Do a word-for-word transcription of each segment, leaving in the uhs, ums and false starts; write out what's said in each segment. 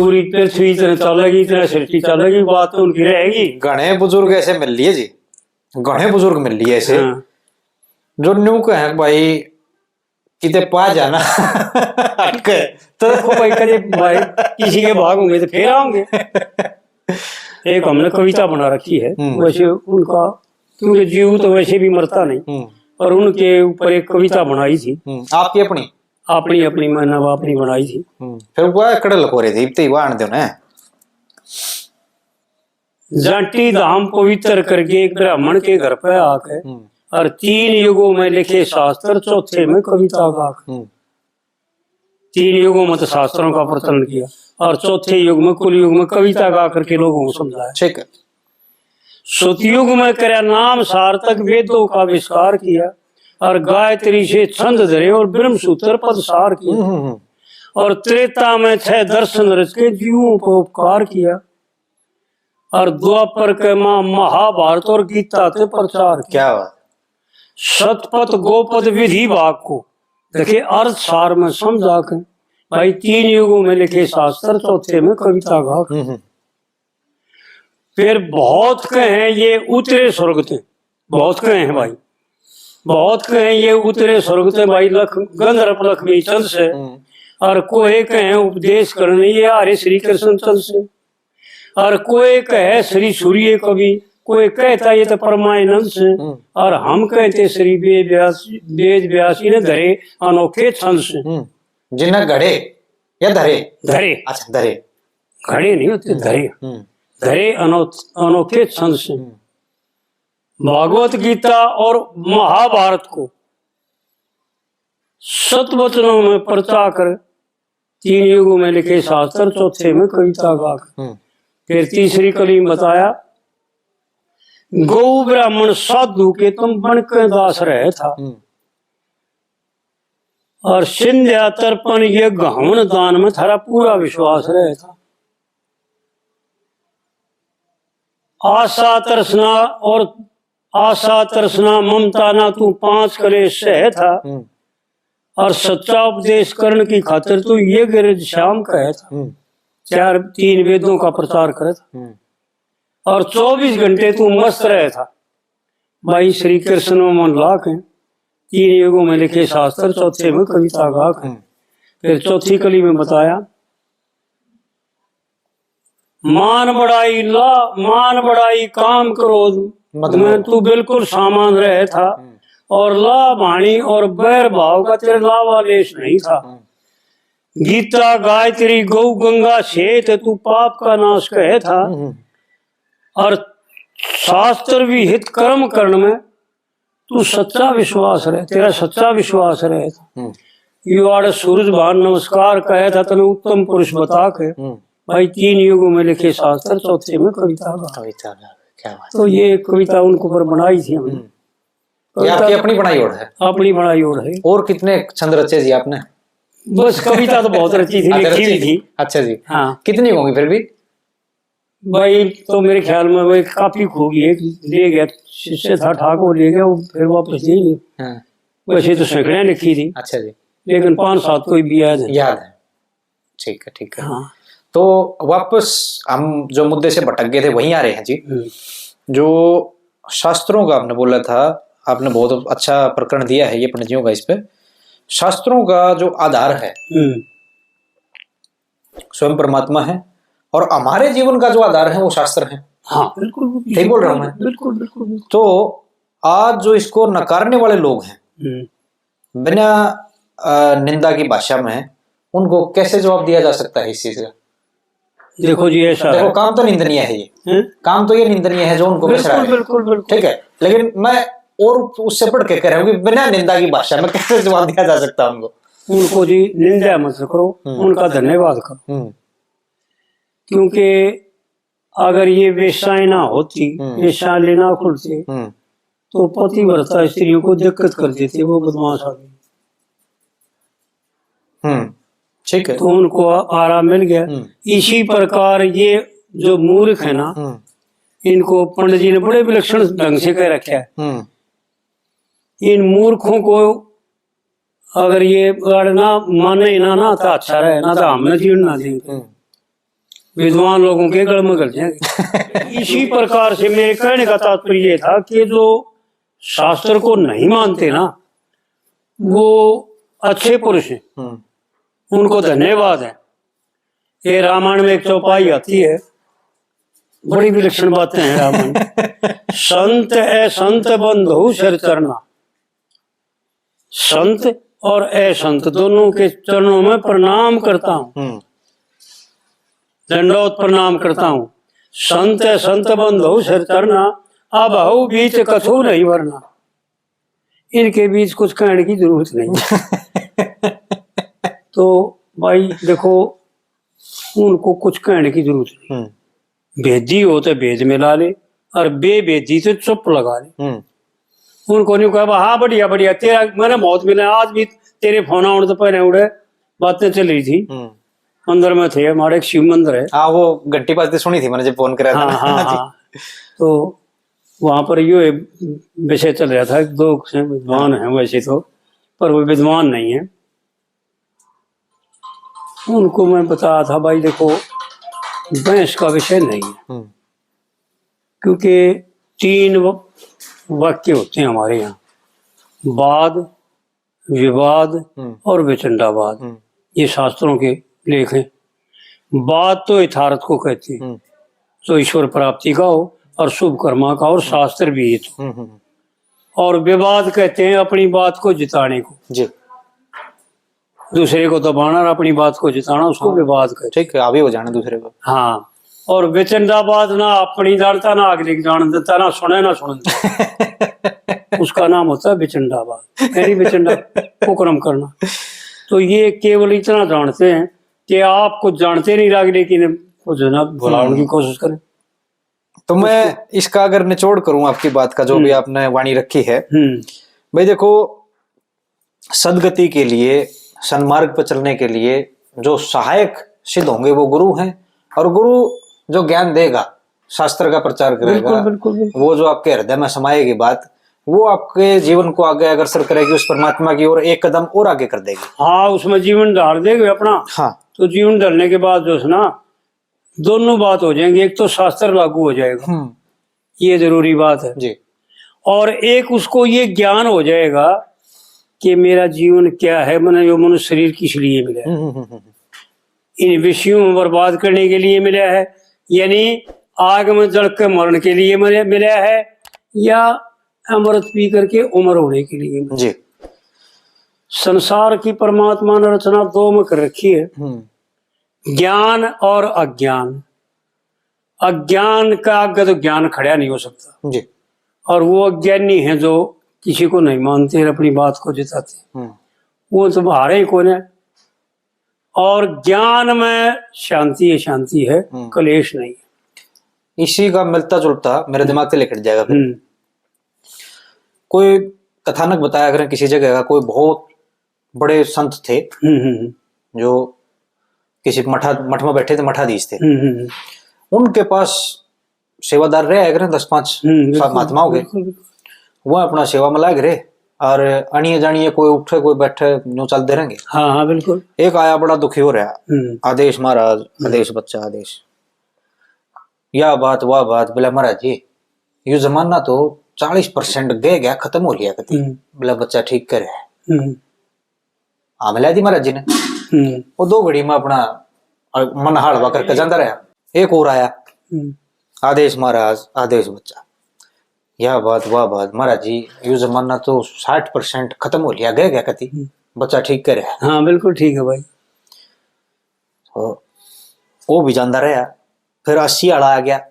पूरी पृथ्वी इतने चलेगी, इतने सृष्टि चलेगी, बात तो उनकी रहेगी। घणे बुजुर्ग ऐसे मिल लिए जी, घणे बुजुर्ग मिल लिए ऐसे, हाँ। जो न्यू कहें, भाई, किते पा जाना। हट के। तो देखो भाई, कदे भाई किसी के भाग होंगे तो फिर आओगे। एक हमने कविता बना रखी है, हम्म। वैसे उनका, क्योंकि जीव तो वैसे भी मरता नहीं, हम्म। और उनके ऊपर एक कविता बनाई थी। हम्म, आपकी अपनी? अपनी, अपनी, मैंने वो अपनी बनाई थी। हम्म, फिर वो कड़े लकोरे थे, इतने ही वाण दो ना। जाटी धाम पवित्र करके एक ब्राह्मण के घर पे आके, हम्म। और तीन युगों में लिखे शास्त्र, चौथे में कविता गाके। हम्म। तीन युगों में तो शास्त्रों का प्रचलन किया और चौथे युग में, कुल युग में कविता गा करके लोगों को समझाया। ठीक है। सतयुग में करया नाम सार्थक, वेदों का आविष्कार किया और गायत्री से छंद धरे और ब्रह्म सूत्र पद सार किया। हम्म, हम्म, हम्म। और त्रेता में छह दर्शन रच के जीवों को उपकार किया। और द्वापर के मां महाभारत और गीता के प्रचार किया। क्या बात। शतपथ गोपद विधि भाग को देखे अर्थ सार में समझा के, भाई, तीन युगों में लिखे शास्त्र, चौथे में कविता गा के। हम्म, हम्म। फिर बहुत के हैं ये उतरे स्वर्ग ते, बहुत के हैं भाई, बहुत के हैं ये उतरे स्वर्ग ते भाई, लख-, गंधर्प लक्ष्मी चंद से, हम्म। और कोहे के हैं उपदेश करने ये हरे श्री कृष्ण चंद से, और कोहे कहे श्री सूर्य कवि, कोहे कहता ये तो परमानंद से, हम्म। और हम कहते श्री वेद व्यास, वेद व्यास इन्हें धरे अनोखे छंद से। हम्म। जिन्हें घड़े या धरे? धरे। अच्छा, धरे। घड़े नहीं होते, धरे। हम्म। धरे अनो-, अनोखे छंद से। हम्म। भागवत गीता और महाभारत को सत वचनों में परचा कर, तीन युगों में लिखे शास्त्र, चौथे में कविता गाक। हम्म। फिर तीसरी कली में बताया, गौ ब्राह्मण साधु के तुम बन के दास रहे था। हम्म। और सिंध्या तर्पण ये गहन दान में थारा पूरा विश्वास रहे था। आशा तृष्णा और आशा तृष्णा ममता ना तू पांच कलेश सहे था। हम्म। और सच्चा उपदेश करण की खातिर तू ये गिरज श्याम कहे था। हम्म। चार, तीन वेदों का प्रचार करे था। हम्म। और चौबीस घंटे तू मस्त रहे था। भाई, श्री कृष्ण में मन लाख है, तीन युगों में लिखे शास्त्र, चौथे में कविता गाक है। हम्म। फिर चौथी कली में बताया, मान बढ़ाई ला-, मान बढ़ाई काम क्रोध मद में मोह। तू बिल्कुल सामान रहे था। हम्म। और लाभ हानि और बैर भाव का तेरे लावा लेश नहीं था। हम्म। गीता गायत्री गौ गंगा सेत तू पाप का नाश कहे था। हम्म। और शास्त्र विहित कर्म करण में तू सच्चा विश्वास रहे, तेरा सच्चा विश्वास रहे। हम्म। यो आड़े सूरज भान नमस्कार कहे था, तने उत्तम पुरुष बता के। हम्म। भाई, तीन युगों में लिखे शास्त्र, चौथे में कविता का। कविता का, क्या बात। तो ये कविता उनको पर बनाई थी हमने। हम्म। ये कविता आपकी अपनी बनाई ओर है? अपनी बनाई ओर है। और कितने छंद रचे जी आपने? बस, कविता तो बहुत रची थी, अच्छा, लिखी रची भी थी। थी। अच्छा जी। हाँ। कितनी होंगी फिर भी? भाई, तो मेरे ख्याल में वो एक काफी खो गई, एक ले गया, शिष्य था ठाक, वो ले गया, वो फिर वापस दे नहीं। हाँ। वैसे तो सैकड़ियां लिखी थी। अच्छा जी। लेकिन पांच सात कोई भी याद है। याद है। ठीक है, ठीक है। हाँ। तो वापस हम जो मुद्दे से भटक गए थे, वहीं आ रहे हैं जी। हम्म। जो शास्त्रों का आपने बोला था, आपने बहुत अच्छा प्रकरण दिया है ये पंडित जी का इस पे। शास्त्रों का जो आधार है, हम्म। स्वयं परमात्मा है और हमारे जीवन का जो आधार है वो शास्त्र है। हाँ, बिल्कुल, बिल्कुल। ठीक बोल रहा हूँ मैं? बिल्कुल, बिल्कुल, बिल्कुल। तो आज जो इसको नकारने वाले लोग हैं, हम्म। बिना, अ, निंदा की भाषा में उनको कैसे जवाब दिया जा सकता है इस चीज का? देखो जी, ऐसा देखो, है। काम तो निंदनीय है ये। हैं? काम तो ये निंदनीय है जो उनको बिल्कुल, बिसरा है। बिल्कुल, बिल्कुल। ठीक है, लेकिन मैं और उससे बढ़ के कह रहा हूँ कि बिना निंदा की भाषा में कैसे जवाब दिया जा सकता है उनको? उनको जी निंदा मत करो, हम्म। उनका धन्यवाद करो। हम्म। क्योंकि अगर ये वेश्याएं ना होती, हम्म। वेश्यालय ना खुलते, हम्म। तो पतिव्रता स्त्रियों को दिक्कत कर देते, वो बदमाश आदमी। हम्म, ठीक है। तो उनको आ-, आराम मिल गया। हम्म। इसी प्रकार ये जो मूर्ख है ना, हम्म। इनको पंडित जी ने बड़े विलक्षण ढंग से कह रखा है। हम्म। इन मूर्खों को अगर ये अगर ना माने ना, ना तो अच्छा रहे, ना तो हमने जीवन ना देंगे। हम्म। विद्वान लोगों के गल में गल जाएंगे। इसी प्रकार से मेरे कहने का तात्पर्य ये था कि जो शास्त्र को नहीं मानते ना, वो अच्छे पुरुष हैं, हम्म। उनको धन्यवाद है। ये रामायण में एक चौपाई आती है, बड़ी विलक्षण बातें हैं रामायण। संत असंत बंधु सिर चरना। संत और असंत दोनों के चरणों में प्रणाम करता हूँ, हम्म। दंडवत प्रणाम करता हूँ। संत असंत बंधु सिर चरना, अब हऊ बीच कछु नहीं भरना। इनके बीच कुछ कहने की जरूरत नहीं। तो भाई देखो, उनको कुछ कहने की जरूरत नहीं। हम्म। भेदी हो तो भेद मिला ले, और बेभेदी तो चुप लगा ले। हम्म। उनको नहीं कहा, "हाँ, बढ़िया, बढ़िया, तेरा मैंने मौत मिला, आज भी तेरे फोन आने तो पहले उड़े बातें चल रही थी।" हम्म। मंदिर में थे, हमारे एक शिव मंदिर है। हाँ, वो घंटी बजती सुनी थी मैंने जब फोन करा था हाँ, ना। हाँ, जी। हाँ। तो वहाँ पर यो विषय चल रहा था, दो विद्वान हैं वैसे तो, पर वो विद्वान नहीं है। उनको मैं बताया था, "भाई देखो, बहस का विषय नहीं है।" हम्म। क्योंकि तीन व-, वाक्य होते हैं हमारे यहाँ, वाद, विवाद हम्म। और वितंडावाद। हम्म। ये शास्त्रों के लेख हैं। वाद तो यथार्थ को कहते हैं, हम्म। जो ईश्वर प्राप्ति का हो और शुभ कर्मा का हो, और शास्त्र भी है तो। हम्म, हम्म, हम्म। और विवाद कहते हैं अपनी बात को जिताने को। जी। दूसरे को दबाना और अपनी बात को जिताना, उसको हाँ। विवाद कहते हैं। ठीक है, हावी हो जाना दूसरे पर। हाँ, और वितंडावाद ना अपनी जानता, ना अगले की जान देता, ना सुने, ना सुनने देता। उसका नाम होता है वितंडावाद, यानी वितंडा कुकर्म करना। तो ये केवल इतना जानते हैं कि आप कुछ जानते नहीं, अगले की कुछ ना भुलाने की हम्म। कोशिश करें। तो मैं उसको इसका अगर निचोड़ करूं आपकी बात का, जो भी हम्म। आपने वाणी रखी है, हम्म। भाई देखो, सदगति के लिए, सन्मार्ग पर चलने के लिए जो सहायक सिद्ध होंगे वो गुरु हैं, और गुरु जो ज्ञान देगा, शास्त्र का प्रचार करेगा, बिल्कुल, बिल्कुल, बिल्कुल। वो जो आपके हृदय में समाएगी बात, वो आपके जीवन को आगे अग्रसर करेगी उस परमात्मा की ओर, एक कदम और आगे कर देगी। हाँ, उसमें जीवन ढाल देगा अपना। हाँ। तो जीवन ढलने के बाद जो है ना, दोनों बात हो जाएंगी, एक तो शास्त्र लागू हो जाएगा, हम्म। ये जरूरी बात है जी। और एक उसको ये ज्ञान हो जाएगा कि मेरा जीवन क्या है, मैंने जो मनुष्य शरीर किस लिए मिला है। हम्म, हम्म, हम्म, हम्म। इन विषयों में बर्बाद करने के लिए मिला है, यानी आग में जल के मरण के लिए मिला, मिला है, या अमृत पी करके अमर होने के लिए मिला है। जी। संसार की परमात्मा ने रचना दो में कर रखी है, हम्म। ज्ञान और अज्ञान। अज्ञान का आगे तो ज्ञान खड़ा नहीं हो सकता। जी। और वो अज्ञानी है जो किसी को नहीं मानते और अपनी बात को जिताते। हम्म। वो तो हारे ही कौन है। और ज्ञान में शांति ही शांति है, हम्म। कलेश नहीं। इसी का मिलता जुलता मेरे दिमाग से लेकर जाएगा फिर। हम्म। कोई कथानक बताया करें किसी जगह का, कोई बहुत बड़े संत थे, हम्म, हम्म, हम्म। जो किसी मठा-, मठ में बैठे थे, मठाधीश थे। हम्म, हम्म, हम्म। उनके पास सेवादार रहे करें दस पांच हम्म, सात बिल्कुल, महात्मा हो गए। बिल्कुल, बिल्कुल। वो अपना सेवा में लाग रहे और अनिए जानिए कोई उठे, कोई बैठे, न्यू चलते रहेंगे। हाँ, हाँ, बिल्कुल। एक आया बड़ा दुखी हो रहा, हम्म। "आदेश महाराज, हम्म। आदेश बच्चा, आदेश।" या बात, वाह बात, बोला, "महाराज जी, यो जमाना तो चालीस परसेंट गए गया, खत्म हो लिया कती।" हम्म। बोला, "बच्चा ठीक करे है।" हम्म। हाँ, मिला दी महाराज जी ने। हम्म। वो दो घड़ी में अपना, अ, मन हलवा करके जाता रहा। एक और आया, हम्म। "आदेश महाराज, आदेश बच्चा।" या बात, वाह बात, "महाराज जी, यो जमाना तो साठ परसेंट खत्म हो लिया, गए गया कती। हम्म। बच्चा ठीक करे है।" हाँ, बिल्कुल ठीक है भाई। तो वो भी जाता रहा। फिर अस्सी वाला आ गया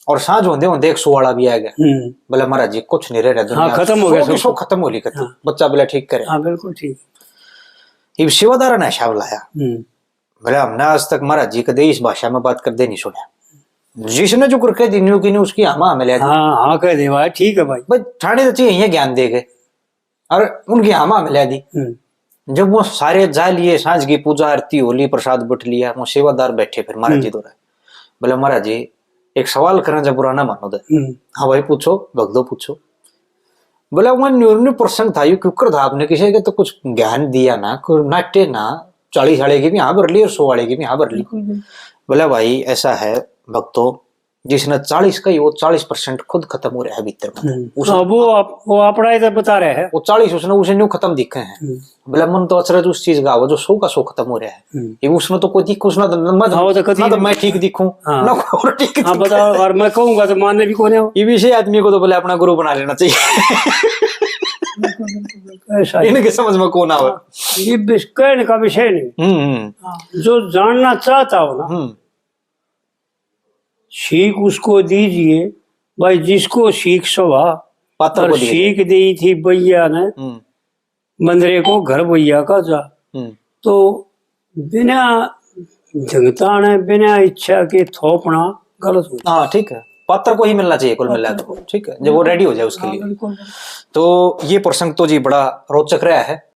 और सांझ होंदे होंदे एक सौ वाला भी आ गया। हम्म। बोले, "महाराज जी, कुछ नहीं रह रहा दुनिया, हाँ, खत्म हो गया सौ की सब। सौ खत्म हो ली कती।" हाँ। बच्चा बोला, "ठीक करे।" हाँ, बिल्कुल ठीक। इब सेवादार ने हिसाब लाया। हम्म। बोले, "हमने आज तक महाराज जी कदे इस भाषा में बात करते नहीं सुना। जिसने जो कर कह दी, न्यू की न्यू उसकी हाँ में हाँ मिला दी।" हाँ, हाँ कह दे भाई, ठीक है भाई। भाई, ठाणे तो चाहिए ये ज्ञान दे गए। और उनकी हाँ में हाँ मिला दी। हम्म। जब वो सारे जा लिए, सांझ की पूजा आरती हो ली, प्रसाद बट लिया, वो सेवादार बैठे फिर महाराज जी हम्म। दौरा। बोले, "महाराज जी, एक सवाल करें, जब बुरा ना मानो तो।" हम्म। "हाँ भाई, पूछो, भगदो पूछो।" बोले, "वो न्यू न्यू प्रसंग था, यू क्यों कर था आपने, किसी के तो कुछ ज्ञान दिया ना, कोई नाट्य ना, चालीस वाले की भी हाँ भर ली और सौ वाले की भी हाँ भर ली।" बिल्कुल, बिल्कुल। बोला भाई, ऐसा है भक्तों, जिसने चालीस कही, वो चालीस परसेंट खुद खत्म हो रहा है भीतर में। हम्म। उस हाँ, वो आप, वो अपना इधर बता रहे हैं। वो चालीस उसने, उसे न्यू खत्म दिखे हैं। हम्म। बोला, मन तो अचरज उस चीज का हो जो सौ का सौ खत्म हो रहा है। हम्म। ये उसने तो कोई दिख, उसने तो मैं, हाँ, वो तो कभी ना तो मैं ठीक दिखूं, हाँ। ना कोई और ठीक हाँ, दिखे। बताओ, और मैं कहूंगा तो मानने भी कौन है? ये विषय आदमी को तो बोले अपना गुरु बना लेना चाहिए। ऐसा ही। इनके समझ में कौन आवे। ये विष-, कहने का विषय नहीं। हम्म, हम्म, हाँ, जो जानना चाहता हो ना, हम्म। सीख उसको दीजिए भाई, जिसको सीख सवा। पात्र और को दीजिए। सीख दी थी भैया ने, हम्म। बंदरे को घर भैया का जा। हम्म। तो बिना झंगताने, बिना इच्छा के थोपना गलत होता। हाँ, ठीक है, पात्र को ही मिलना चाहिए कुल मिला पात्र तो। को। ठीक है, जब वो रेडी हो जाए उसके हाँ, लिए। बिल्कुल। तो ये प्रसंग तो जी बड़ा रोचक रहा है।